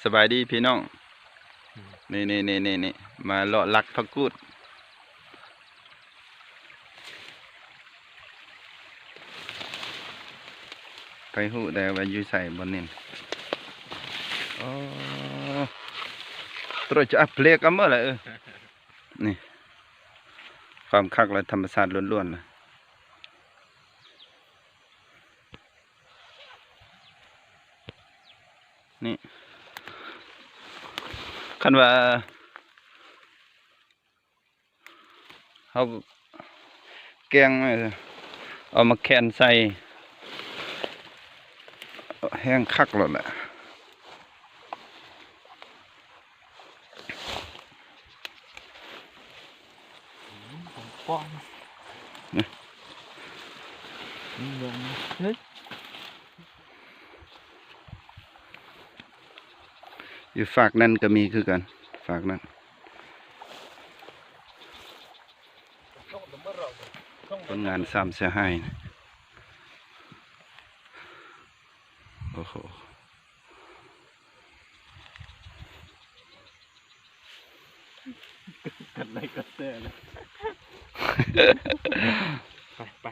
ສະບາຍດີພີ່ນ້ອງ ນີ້ໆໆໆ ມາເລາະລັກຜັກກູດ ໃຜຮູ້ແດ່ວ່າຢູ່ໃສບ່ອນນີ້ ໂອ້ ໂຕຈະອັບເບຣກເອົາໝົດລະ ເອີ ນີ້ ຄວາມຄັກລະທຳມະຊາດລ້ວນໆ ນີ້ ຄັນວ່າເຮົາແກງ ເອີ ເອົາໝາກແຄນໃສ່ ແຮງຄັກໂລດແຫຼະ. ຂອງປອມ ນີ້ ນີ້ເບິ່ງ ເຮີ້ຍ ຢູ່ຟາກນັ້ນກໍມີຄືກັນ ຟາກນັ້ນ ຜົນງານສາມເສືອຮ້າຍ ໂອ້ໂຫ ກົດໄລກ໌ກົດແຊເລີຍ ໄປ ໄປ.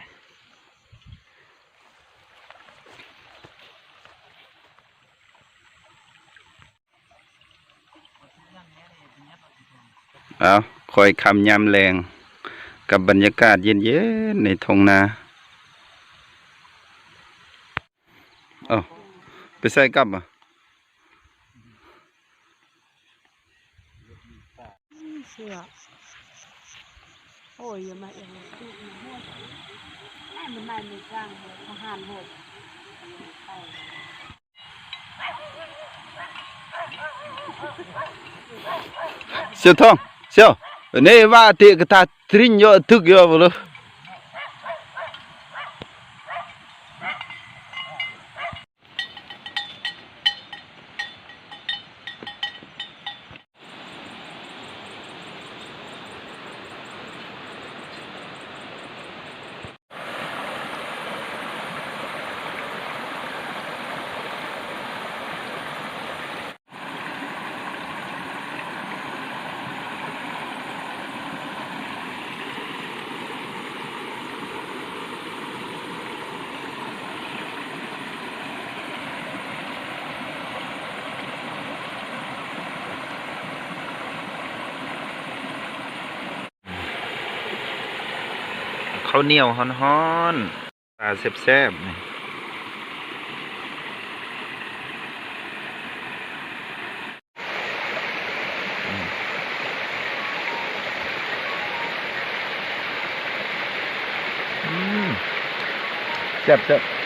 ເອົາ ຄ່ອຍຄ່ຳຍາມແລງ ກັບບັນຍາກາດເຢັນໆ ໃນທົ່ງນາ ເອົ້າ ໄປໃສກັບອະ? ເສື້ອ ໂອ້ຍ ຢ່າມາເອັນ ມາຫານໂຫດ. ເຊວທອງ ເຊວ ເນວາຕິກະຕາຕຣິນໂຍ ຕຶກໂຍ ບໍ່ເລີ. ເຂົ້າໜຽວຮ້ອນໆ ປາແຊບໆ ນີ້ ອືມ ແຊບໆ.